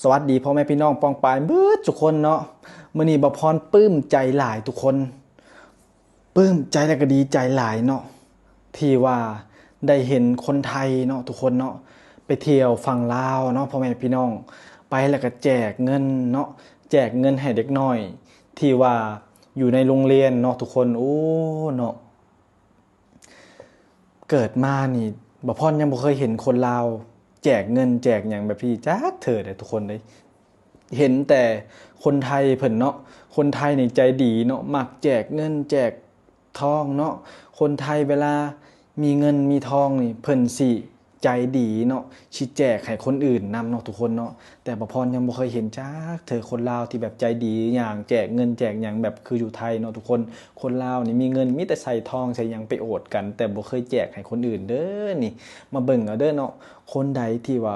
ສະຫວັດດີພໍ່ແມ່ພີ່ນ້ອງປ້ອງປາຍເບິດທຸກຄົນເນາະ. ມື້ນີ້ບ່າວພອນປຶ້ມໃຈຫຼາຍທຸກຄົນ, ປຶ້ມໃຈແລ້ວກໍດີໃຈຫຼາຍເນາະ ທີ່ວ່າໄດ້ເຫັນຄົນໄທເນາະທຸກຄົນເນາະ ໄປທ່ຽວຝັ່ງລາວເນາະພໍ່ແມ່ພີ່ນ້ອງ, ໄປແລ້ວກໍແຈກເງິນເນາະ, ແຈກເງິນໃຫ້ເດັກນ້ອຍທີ່ວ່າຢູ່ໃນໂຮງຮຽນເນາະທຸກຄົນ. ໂອ້ ເນາະ ເກີດມານີ້ ບ່າວພອນຍັງບໍ່ເຄີຍເຫັນຄົນລາວແຈກເງິນແຈກຫຍັງແບບນີ້ຈັກເທື່ອເດ້ທຸກຄົນເດ້. ເຫັນແຕ່ຄົນໄທເພິ່ນເນາະ, ຄົນໄທນີ້ໃຈດີເນາະ, ມັກແຈກເງິນແຈກທອງເນາະ. ຄົນໄທເວລາມີເງິນມີທອງນີ້ ເພິ່ນຊິໃຈດີເນາະ, ຊິແຈກໃຫ້ຄົນອື່ນນຳເນາະທຸກຄົນເນາະ. ແຕ່ບ່າວພອນຍັງບໍ່ເຄີຍເຫັນຈັກເທື່ອຄົນລາວທີ່ແບບໃຈດີ ຢ່າງແຈກເງິນແຈກຫຍັງແບບຄືຢູ່ໄທເນາະທຸກຄົນ. ຄົນລາວນີ້ມີເງິນມີແຕ່ໃສ່ທອງໃສ່ຫຍັງໄປໂອດກັນ, ແຕ່ບໍ່ເຄີຍແຈກໃຫ້ຄົນອື່ນເດີ. ນີ້ມາເບິ່ງເອົາເດີເນາະ, ຄົນໃດທີ່ວ່າ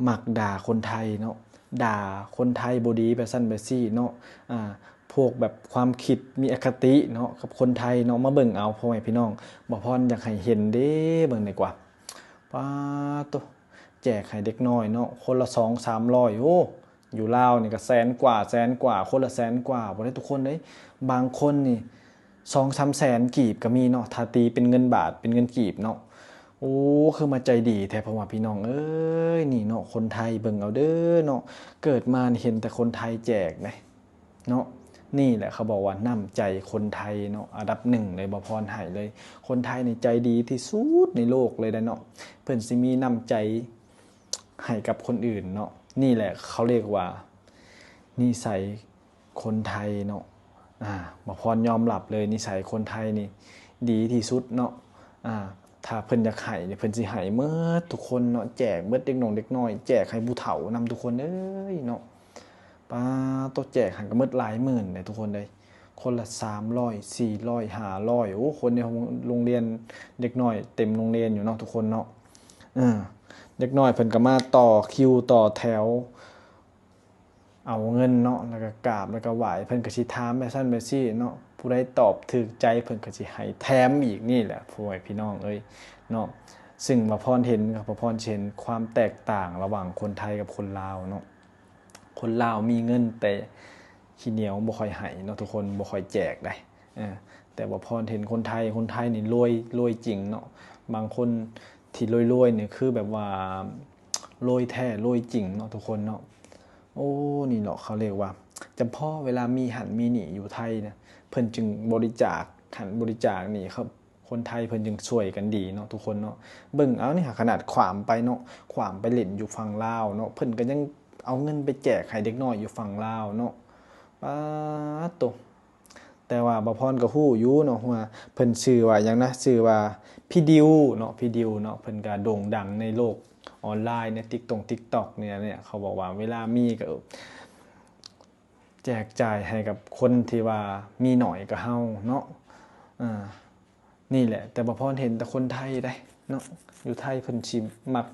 ມັກດ່າຄົນໄທເນາະ, ດ່າຄົນໄທບໍ່ດີແບບຊັ້ນແບບຊີ້ເນາະ, ອາ ພວກແບບຄວາມຄິດມີອະຄະຕິເນາະກັບຄົນໄທເນາະ, ມາເບິ່ງເອົາພໍ່ແມ່ພີ່ນ້ອງ. ບ່າວພອນຢາກໃຫ້ເຫັນເດ້, ເບິ່ງດີກວ່າ. ປາໂຕ ແຈກໃຫ້ເດັກນ້ອຍເນາະ ຄົນລະສອງສາມຮ້ອຍ. ໂອ້ ຢູ່ລາວນີ້ກໍແສນກວ່າ ແສນກວ່າ ຄົນລະແສນກວ່າພຸ້ນເດ້ທຸກຄົນເອີຍ. ບາງຄົນນີ້ສອງສາມແສນກີບກໍມີເນາະ, ຖ້າຕີເປັນເງິນບາດ ເປັນເງິນກີບເນາະ. ໂອ້ ຄືມາໃຈດີແທ້ພໍ່ແມ່ພີ່ນ້ອງເອີຍ. ນີ້ເນາະ ຄົນໄທເບິ່ງເອົາເດີເນາະ, ເກີດມານີ້ເຫັນແຕ່ຄົນໄທແຈກເດ້. ເນາະ ນີ້ແຫຼະເຂົາບອກວ່ານ້ຳໃຈຄົນໄທເນາະ ອັນດັບໜຶ່ງເລີຍ ບ່າວພອນໃຫ້ເລີຍ. ຄົນໄທນີ້ໃຈດີທີ່ສຸດໃນໂລກເລີຍເດ້ເນາະ, ເພິ່ນຊິມີນ້ຳໃຈໃຫ້ກັບຄົນອື່ນເນາະ. ນີ້ແຫຼະເຂົາເອີ້ນວ່ານິໄສຄົນໄທເນາະ. ອາ ບ່າວພອນຍອມຮັບເລີຍ ນິໄສຄົນໄທນີ້ດີທີ່ສຸດເນາະ. ອາ ຖ້າເພິ່ນຢາກໃຫ້ນີ້ ເພິ່ນຊິໃຫ້ເໝິດທຸກຄົນເນາະ, ແຈກເບິດເດັກນ້ອງເດັກນ້ອຍ ແຈກໃຫ້ຜູ້ເຖົ້ານຳທຸກຄົນເອີຍເນາະ. ປາໂຕ ແຈກຫັ້ນກໍໝົດຫຼາຍໝື່ນເດ້ທຸກຄົນເອີຍ, ຄົນລະສາມຮ້ອຍ ສີ່ຮ້ອຍ ຫ້າຮ້ອຍ. ໂອ້ ຄົນໃນໂຮງ ໂຮງຮຽນ ເດັກນ້ອຍເຕັມໂຮງຮຽນຢູ່ເນາະທຸກຄົນເນາະ. ເອີ ເດັກນ້ອຍເພິ່ນກໍມາຕໍ່ຄິວຕໍ່ແຖວເອົາເງິນເນາະ, ແລ້ວກໍກາບ ແລ້ວກໍໄຫວ້, ເພິ່ນກໍຊິຖາມແບບຊັ້ນແບບຊີ້ເນາະ, ຜູ້ໃດຕອບຖືກໃຈເພິ່ນກໍຊິໃຫ້ແຖມອີກ. ນີ້ແຫຼະພໍ່ແມ່ພີ່ນ້ອງເອີຍເນາະ, ຊຶ່ງບ່າວພອນເຫັນ ບ່າວພອນຊິເຫັນຄວາມແຕກຕ່າງລະຫວ່າງຄົນໄທກັບຄົນລາວເນາະ. ຄົນລາວມີເງິນແຕ່ຂີ້ໜຽວ ບໍ່ຄ່ອຍໃຫ້ເນາະທຸກຄົນ, ບໍ່ຄ່ອຍແຈກໃດ. ເອີ ແຕ່ວ່າພອນເຫັນຄົນໄທ ຄົນໄທນີ້ລວຍ ລວຍຈິງເນາະ. ບາງຄົນທີ່ລວຍໆນີ້ຄືແບບວ່າລວຍແທ້ລວຍຈິງເນາະທຸກຄົນເນາະ. ໂອ້ ນີ້ເນາະ ເຂົາເອີ້ນວ່າ ຈຳເພາະເວລາມີຫັ້ນມີນີ້ຢູ່ໄທນະ ເພິ່ນຈຶ່ງບໍລິຈາກຫັ້ນບໍລິຈາກນີ້ ເຂົາ ຄົນໄທເພິ່ນຈຶ່ງຊ່ວຍກັນດີເນາະທຸກຄົນເນາະ. ເບິ່ງເອົານີ້ ຂະໜາດຂວາມໄປເນາະ ຂວາມໄປຫຼິ້ນຢູ່ຝັ່ງລາວເນາະ ເພິ່ນກໍຍັງເອົາເງິນໄປແຈກໃຫ້ເດັກນ້ອຍຢູ່ຝັ່ງລາວເນາະ. ປາດໂຕ ແຕ່ວ່າບ່າວພອນກໍຮູ້ຢູ່ເນາະວ່າເພິ່ນຊື່ວ່າຫຍັງນະ ຊື່ວ່າພີ່ດິວເນາະ ພີ່ດິວເນາະ. ເພິ່ນກໍໂດ່ງດັງໃນໂລກອອນລາຍ ໃນຕິກຕົງຕິກຕັອກນີ້ແຫຼະ. ເຂົາບອກວ່າເວລາມີກໍ ແຈກຈ່າຍໃຫ້ກັບຄົນທີ່ວ່າມີໜ້ອຍກວ່າເຮົາເນາະ. ອາ ນີ້ແຫຼະ ແຕ່ບ່າວພອນເຫັນແຕ່ຄົນໄທໃດເນາະ ຢູ່ໄທເພິ່ນຊິມັກ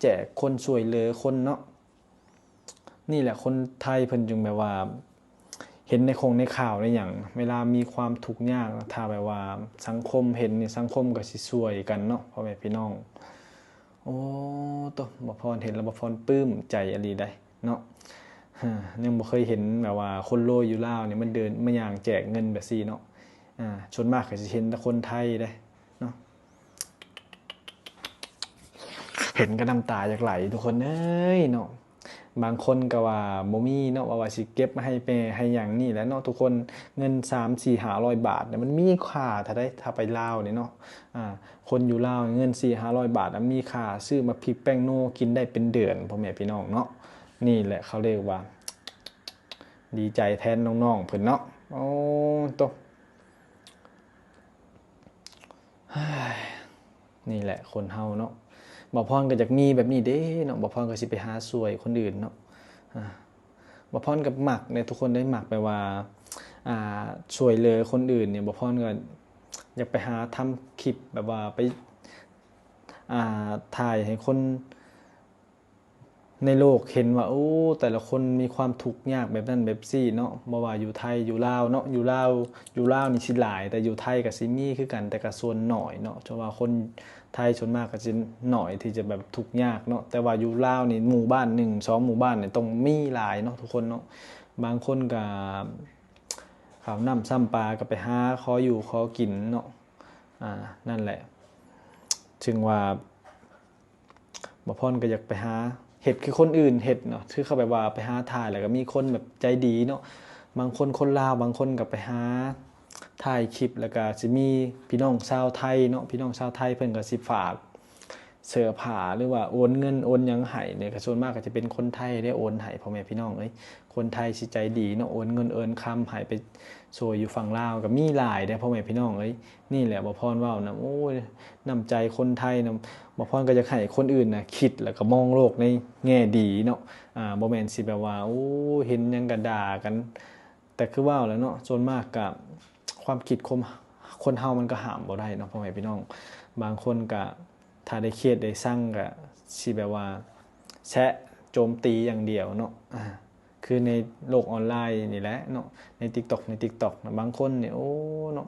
ແຈກຄົນ ຊ່ວຍເຫຼືອຄົນເນາະ. ນີ້ແຫຼະຄົນໄທເພິ່ນຈຶ່ງແບບວ່າ ເຫັນໃນຄົງໃນຂ່າວໃນຫຍັງ ເວລາມີຄວາມທຸກຍາກ ຖ້າແບບວ່າສັງຄົມເຫັນນີ້ ສັງຄົມກໍຊິຊ່ວຍກັນເນາະ ພໍ່ແມ່ພີ່ນ້ອງ. ໂອ້ ໂຕ ບ່າວພອນເຫັນແລ້ວບ່າວພອນປຶ້ມໃຈອີ່ຫຼີໃດເນາະ. ຍັງບໍ່ເຄີຍເຫັນແບບວ່າຄົນລວຍຢູ່ລາວນີ້ມາເດີນມາຍ່າງແຈກເງິນແບບຊີ້ເນາະ. ອາ ສ່ວນມາກກໍຊິເຫັນແຕ່ຄົນໄທເດ້ເນາະ. ເຫັນກໍນ້ຳຕາຢາກໄຫຼທຸກຄົນເອີຍເນາະ. ບາງຄົນກໍວ່າບໍ່ມີເນາະ ວ່າ ວ່າຊິເກັບມາໃຫ້ແມ່ໃຫ້ຫຍັງນີ້ແຫຼະເນາະທຸກຄົນ. ເງິນສາມ ສີ່ ຫ້າຮ້ອຍບາດນີ້ ມັນມີຄ່າເທົ່າໃດ ຖ້າໄປລາວນີ້ເນາະ. ອາ ຄົນຢູ່ລາວເງິນສີ່ຫ້າຮ້ອຍບາດ ມັນມີຄ່າຊື້ໝາກພິກແປ້ງນົວກິນໄດ້ເປັນເດືອນ ພໍ່ແມ່ພີ່ນ້ອງເນາະ. ນີ້ແຫຼະເຂົາເອີ້ນວ່າດີໃຈແທນນ້ອງໆເພິ່ນເນາະ. ໂອ້ ໂຕ ນີ້ແຫຼະຄົນເຮົາເນາະ. ບ່າວພອນກໍຢາກມີແບບນີ້ເດ້ເນາະ ບ່າວພອນກໍຊິໄປຫາຊ່ວຍຄົນອື່ນເນາະ. ອາ ບ່າວພອນກໍມັກເດ້ທຸກຄົນເດ້ ມັກແບບວ່າ ອາ ຊ່ວຍເຫຼືອຄົນອື່ນນີ້. ບ່າວພອນກໍຢາກໄປຫາທຳຄລິບແບບວ່າໄປ ອາ ຖ່າຍໃຫ້ຄົນ ໃນໂລກເຫັນວ່າ ໂອ້ ແຕ່ລະຄົນມີຄວາມທຸກຍາກແບບນັ້ນແບບຊີ້ເນາະ. ບໍ່ວ່າຢູ່ໄທຢູ່ລາວເນາະ ຢູ່ລາວ ຢູ່ລາວນີ້ຊິຫຼາຍ ແຕ່ຢູ່ໄທກໍຊິມີຄືກັນ ແຕ່ກໍສ່ວນໜ້ອຍເນາະ. ເພາະວ່າຄົນ ໄທສ່ວນມາກກໍຊິໜ້ອຍທີ່ຈະແບບທຸກຍາກເນາະ ແຕ່ວ່າຢູ່ລາວນີ້ໝູ່ບ້ານໜຶ່ງສອງໝູ່ບ້ານນີ້ຕ້ອງມີຫຼາຍເນາະທຸກຄົນເນາະ. ບາງຄົນກໍເຂົ້ານ້ຳຊ້ຳປາກໍໄປຫາຂໍຢູ່ຂໍກິນເນາະ. ອ່າ ນັ້ນແຫຼະ ເຖິງວ່າ ບ່າວພອນກໍຢາກໄປຫາເຮັດຄືຄົນອື່ນເຮັດເນາະ ຄືເຂົາແບບວ່າໄປຫາຖ່າຍ ແລ້ວກໍມີຄົນແບບໃຈດີເນາະ. ບາງຄົນຄົນລາວ ບາງຄົນກໍໄປຫາຖ່າຍຄລິບ ແລ້ວກໍຊິມີພີ່ນ້ອງຊາວໄທເນາະ ພີ່ນ້ອງຊາວໄທເພິ່ນກໍຊິຝາກເສື້ອຜ້າ ຫຼືວ່າໂອນເງິນໂອນຫຍັງໃຫ້ນີ້ ກໍສ່ວນມາກກໍຈະເປັນຄົນໄທເດ້ໂອນໃຫ້ ພໍ່ແມ່ພີ່ນ້ອງເອີຍ. ຄົນໄທຊິໃຈດີເນາະ ໂອນເງິນໂອນຄຳໃຫ້ໄປຊ່ວຍຢູ່ຝັ່ງລາວກໍມີຫຼາຍເດ້ ພໍ່ແມ່ພີ່ນ້ອງເອີຍ. ນີ້ແຫຼະບ່າວພອນເວົ້ານະ ໂອ້ຍ ນ້ຳໃຈຄົນໄທນະ ບ່າວພອນກໍຢາກໃຫ້ຄົນອື່ນນະຄິດ ແລ້ວກໍມອງໂລກໃນແງ່ດີເນາະ. ອ່າ ບໍ່ແມ່ນຊິແບບວ່າ ໂອ້ ເຫັນຫຍັງກໍດ່າກັນ. ແຕ່ຄືເວົ້າແຫຼະເນາະ ສ່ວນມາກກໍຄວາມຄິດຄົນ ຄົນເຮົາມັນກໍຫ້າມບໍ່ໄດ້ເນາະ ພໍ່ແມ່ພີ່ນ້ອງ. ບາງຄົນກໍ ຖ້າໄດ້ຄຽດໄດ້ຊັງກໍຊິແບບວ່າແຊະໂຈມຕີຢ່າງດຽວເນາະ. ອ່າ ຄືໃນໂລກອອນລາຍນີ້ແຫຼະເນາະ ໃນຕິກຕັອກ ໃນຕິກຕັອກນະ ບາງຄົນນີ້ ໂອ້ ເນາະ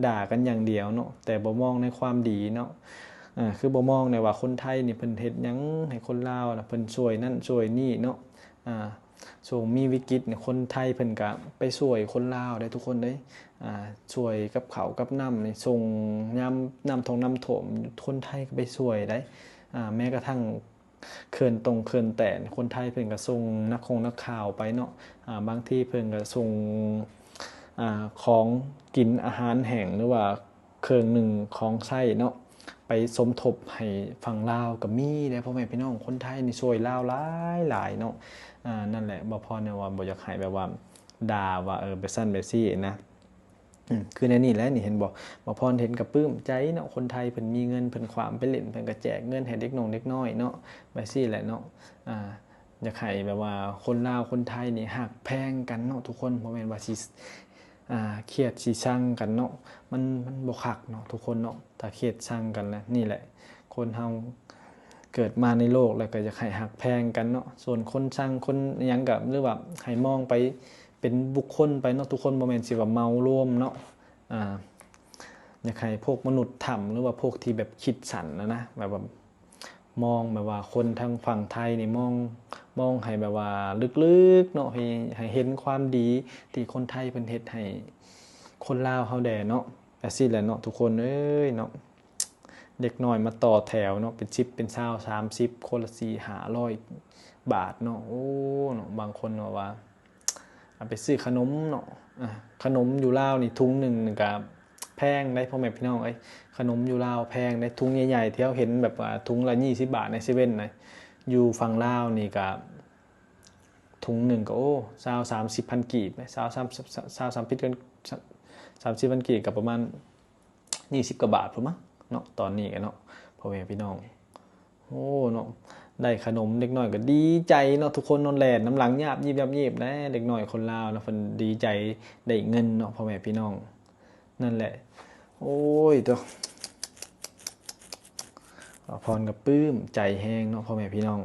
ດ່າກັນຢ່າງດຽວເນາະ ແຕ່ບໍ່ມອງໃນຄວາມດີເນາະ. ອ່າ ຄືບໍ່ມອງໄດ້ວ່າຄົນໄທນີ້ເພິ່ນເຮັດຫຍັງໃຫ້ຄົນລາວນະ ເພິ່ນຊ່ວຍນັ້ນຊ່ວຍນີ້ເນາະ. ອ່າ ຊ່ວງມີວິກິດນີ້ ຄົນໄທເພິ່ນກະໄປຊ່ວຍຄົນລາວເດ້ທຸກຄົນເດ້. ອ່າ ຊ່ວຍກັບເຂົ້າກັບນ້ຳນີ້ ສົ່ງຍາມນ້ຳຖ້ວມ ນ້ຳຖ້ວມ ຄົນໄທກໍໄປຊ່ວຍໄດ້. ອ່າ ແມ້ກະທັ້ງເຂື່ອນຕົງເຂື່ອນແຕກ ຄົນໄທເພິ່ນກໍສົ່ງນັກຄົງນັກຂ່າວໄປເນາະ. ອ່າ ບາງທີເພິ່ນກໍສົ່ງ ອ່າ ຂອງກິນອາຫານແຫ້ງ ຫຼືວ່າ ເຄື່ອງໜຶ່ງຂອງໃຊ້ເນາະ ໄປສົມທົບໃຫ້ຝັ່ງລາວກໍມີເດ້ ພໍ່ແມ່ພີ່ນ້ອງ. ຄົນໄທນີ້ຊ່ວຍລາວຫຼາຍໆເນາະ. ອ່າ ນັ້ນແຫຼະ ບ່າວພອນວ່າບໍ່ຢາກໃຫ້ແບບວ່າດ່າວ່າ ເອີ ແບບຊັ້ນແບບຊີ້ນະ. ອືມ ຄືແນວນີ້ແຫຼະນີ້ ເຫັນບໍ່ ບ່າວພອນເຫັນກໍປຶ້ມໃຈເນາະ. ຄົນໄທເພິ່ນມີເງິນ ເພິ່ນຂວາມໄປຫຼິ້ນ ເພິ່ນກໍແຈກເງິນໃຫ້ເດັກນ້ອງເດັກນ້ອຍເນາະ ແບບຊີ້ແຫຼະເນາະ. ອ່າ ຢາກໃຫ້ແບບວ່າຄົນລາວຄົນໄທນີ້ຮັກແພງກັນເນາະທຸກຄົນ ບໍ່ແມ່ນວ່າຊິ ອ່າ ຄຽດຊິຊັງກັນເນາະ ມັນ ມັນບໍ່ຄັກເນາະທຸກຄົນເນາະ ຖ້າຄຽດຊັງກັນນະ. ນີ້ແຫຼະ ຄົນເຮົາເກີດມາໃນໂລກແລ້ວກໍຢາກໃຫ້ຮັກແພງກັນເນາະ. ສ່ວນຄົນຊັງຄົນຫຍັງກໍ ຫຼືວ່າໃຫ້ມອງໄປເປັນບຸກຄົນໄປເນາະທຸກຄົນ ບໍ່ແມ່ນຊິວ່າເໝົາລວມເນາະ. ອ່າ ຢາກໃຫ້ພວກມະນຸດຖ້ຳ ຫຼືວ່າພວກທີ່ແບບຄິດສັ້ນນະນະ ແບບວ່າ ມອງແບບວ່າຄົນທາງຝັ່ງໄທນີ້ ມອງ ມອງໃຫ້ແບບວ່າເລິກໆເນາະ ໃຫ້ ໃຫ້ເຫັນຄວາມດີທີ່ຄົນໄທເພິ່ນເຮັດໃຫ້ຄົນລາວເຮົາແດ່ເນາະ. ແຕ່ຊີ້ແຫຼະເນາະທຸກຄົນເອີຍເນາະ ເດັກນ້ອຍມາຕໍ່ແຖວເນາະ ເປັນສິບເປັນຊາວ ສາມສິບ ຄົນລະສີ່ຫ້າຮ້ອຍບາດເນາະ. ໂອ້ ເນາະ ບາງຄົນເນາະວ່າ ເອົາໄປຊື້ຂະໜົມເນາະ. ອ່າ ຂະໜົມຢູ່ລາວນີ້ ທຸງໜຶ່ງນີ້ກະແພງໄດ໋ ພໍ່ແມ່ພີ່ນ້ອງເອີຍ. ຂະໜົມຢູ່ລາວແພງໄດ໋ ທຸງໃຫຍ່ໆ ທີ່ເຮົາເຫັນແບບວ່າ ທຸງລະຊາວບາດໃນເຊເວັ່ນນະ ຢູ່ຝັ່ງລາວນີ້ກະ ທຸງໜຶ່ງກະ ໂອ້ ຊາວ ສາມສິບພັນກີບ ຊາວ ສາມສິບ ຊາວ ສາມສິບ ສາມສິບພັນກີບ ກະປະມານ ຊາວກວ່າບາດພຸ້ນມັ້ງເນາະ ຕອນນີ້ກະເນາະ ພໍ່ແມ່ພີ່ນ້ອງ. ໂອ້ ເນາະ ໄດ້ຂະໜົມ ເດັກນ້ອຍກໍດີໃຈເນາະ ທຸກຄົນເນາະ ແລ່ນນຳຫຼັງຍາບຢີບ ຍາບຢີບແດ່ ເດັກນ້ອຍຄົນລາວເນາະ ເພິ່ນດີໃຈໄດ້ເງິນເນາະ ພໍ່ແມ່ພີ່ນ້ອງ. ນັ້ນແຫຼະ ໂອ້ຍ ໂຕ ບ່າວພອນກໍປຶ້ມໃຈແຮງເນາະ ພໍ່ແມ່ພີ່ນ້ອງ.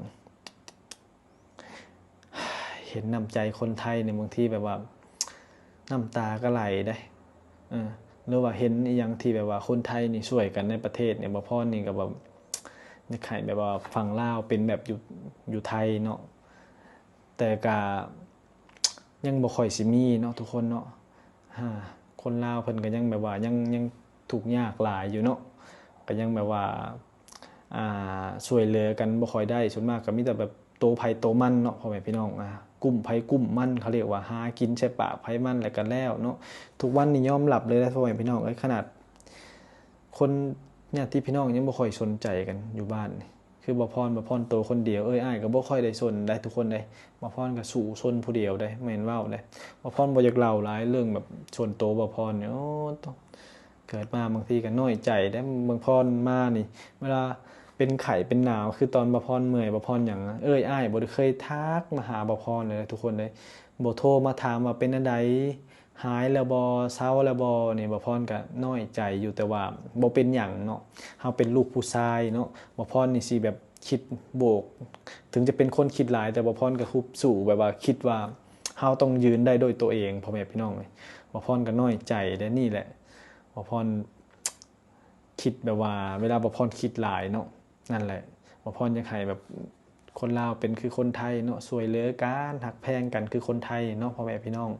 ເຫັນນ້ຳໃຈຄົນໄທນີ້ ບາງທີແບບວ່ານ້ຳຕາກໍໄຫຼເດ້ ເອີ ຫຼືວ່າເຫັນອີ່ຫຍັງທີ່ແບບວ່າຄົນໄທນີ້ຊ່ວຍກັນໃນປະເທດນີ້ ບ່າວພອນນີ້ກໍແບບຢາກໃຫ້ແບບວ່າຝັ່ງລາວເປັນແບບຢູ່ ຢູ່ໄທເນາະ ແຕ່ກໍຍັງບໍ່ຄ່ອຍຊິມີເນາະ ທຸກຄົນເນາະ. ອ່າ ຄົນລາວເພິ່ນກໍຍັງແບບວ່າຍັງ ຍັງທຸກຍາກຫຼາຍຢູ່ເນາະ ກໍຍັງແບບວ່າ ອ່າ ຊ່ວຍເຫຼືອກັນບໍ່ຄ່ອຍໄດ້ ສ່ວນມາກກໍມີແຕ່ແບບໂຕໃຜໂຕມັນເນາະ ພໍ່ແມ່ພີ່ນ້ອງ. ອ່າ ກຸ້ມໃຜກຸ້ມມັນ ເຂົາເອີ້ນວ່າຫາກິນໃສ່ປາກໃຜມັນແລ້ວກໍແລ້ວເນາະ. ທຸກວັນນີ້ຍອມຮັບເລີຍນະ ພໍ່ແມ່ພີ່ນ້ອງເອີຍ ຂະໜາດຄົນ ຍາດຕິພີ່ນ້ອງຍັງບໍ່ຄ່ອຍສົນໃຈກັນຢູ່ບ້ານນີ້ ຄືບ່າວພອນ ບ່າວພອນໂຕຄົນດຽວ ເອື້ອຍອ້າຍກໍບໍ່ຄ່ອຍໄດ້ສົນໃດ໋ ທຸກຄົນເດ້. ບ່າວພອນກໍສູ້ຊົນຜູ້ດຽວເດ້ ແມ່ນເວົ້າເດ້. ບ່າວພອນບໍ່ຢາກເລົ່າຫຼາຍເລື່ອງແບບສ່ວນໂຕບ່າວພອນນີ້ ໂອ້ ເກີດມາບາງທີກໍນ້ອຍໃຈເດ້. ບ່າວພອນມານີ້ ເວລາເປັນໄຂ້ເປັນໜາວ ຄືຕອນບ່າວພອນເມື່ອຍ ບ່າວພອນຫຍັງ ເອື້ອຍອ້າຍບໍ່ໄດ້ເຄີຍທັກມາຫາບ່າວພອນເລີຍ ທຸກຄົນເດ້ ບໍ່ໂທມາຖາມວ່າເປັນແນວໃດ ຫາຍແລ້ວບໍ່ ເຊົາແລ້ວບໍ່ນີ້ ບ່າວພອນກໍນ້ອຍໃຈຢູ່ ແຕ່ວ່າບໍ່ເປັນຫຍັງເນາະ ເຮົາເປັນລູກຜູ້ຊາຍເນາະ. ບ່າວພອນນີ້ຊິແບບຄິດບວກ ເຖິງຈະເປັນຄົນຄິດຫຼາຍ ແຕ່ບ່າວພອນກໍຮຶດສູ້ ແບບວ່າຄິດວ່າເຮົາຕ້ອງຢືນໄດ້ດ້ວຍຕົວເອງ ພໍ່ແມ່ພີ່ນ້ອງເອີຍ. ບ່າວພອນກໍນ້ອຍໃຈແດ່ ນີ້ແຫຼະ ບ່າວພອນ ຄ ຄິດແບບວ່າເວລາບ່າວພອນຄິດຫຼາຍເນາະ. ນັ້ນແຫຼະ ບ່າວພອນຢາກໃຫ້ແບບຄົນລາວເປັນຄືຄົນໄທເນາະ ຊ່ວຍເຫຼືອກັນ ຮັກແພງກັນຄືຄົນໄທເນາະ ພໍ່ແມ່ພີ່ນ້ອງ.